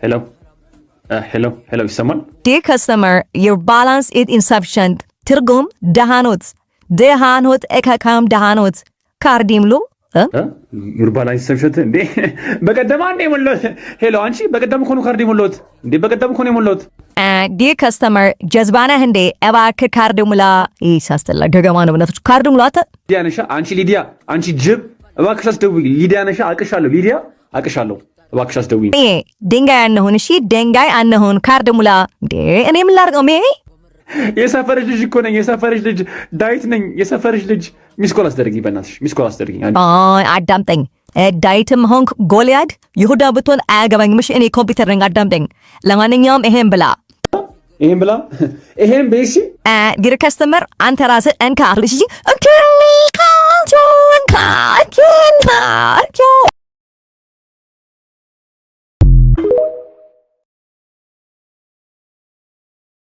Hello, hello, hello፣ ይሰማል? Dear customer, your balance is insufficient። ትርጉም ደሃኖት ደሃኖት እከካም ደሃኖት ካርድ ይምሉ። Your balance insufficient እንዴ? በቀደም አንዴ የሞላሁት። Hello አንቺ፣ በቀደም እኮ ነው ካርድ የሞላሁት እንዴ? በቀደም እኮ ነው የሞላሁት። Dear customer፣ ጀዝባ ነህ እንዴ? እባክህ ካርድ ሙላ። ይህ ሲያስጠላ ገገማ ነው። በእናታችሁ ካርድ ሙላ። አንተ ሊዲያ ነሻ አንቺ፣ ሊዲያ፣ አንቺ ጅብ፣ እባክሽ አስደውይ። ሊዲያ ነሻ፣ አቅሻለሁ። ሊዲያ፣ አቅሻለሁ። እባክሽ አስደውይ። ድንጋይ አንሁን፣ እሺ ድንጋይ አንሁን። ካርድ ሙላ እንዴ! እኔ ምን ላድርገው? ሜ የሰፈርሽ ልጅ እኮ ነኝ። የሰፈርሽ ልጅ ዳዊት ነኝ። የሰፈርሽ ልጅ፣ missed call አስደርጊኝ፣ በእናትሽ missed call አስደርጊኝ። አዳምጠኝ። ዳዊትም ሆንክ ጎልያድ፣ ይሁዳ ብትሆን አያገባኝም። እሺ እኔ ኮምፒውተር ነኝ። አዳምጠኝ። ለማንኛውም ይሄን ብላ። ይሄን ብላ፣ ይሄን በይ እሺ። Dear customer፣ አንተ ራስህ እንካ። እሺ እንካ እንካ እንካ እንካ።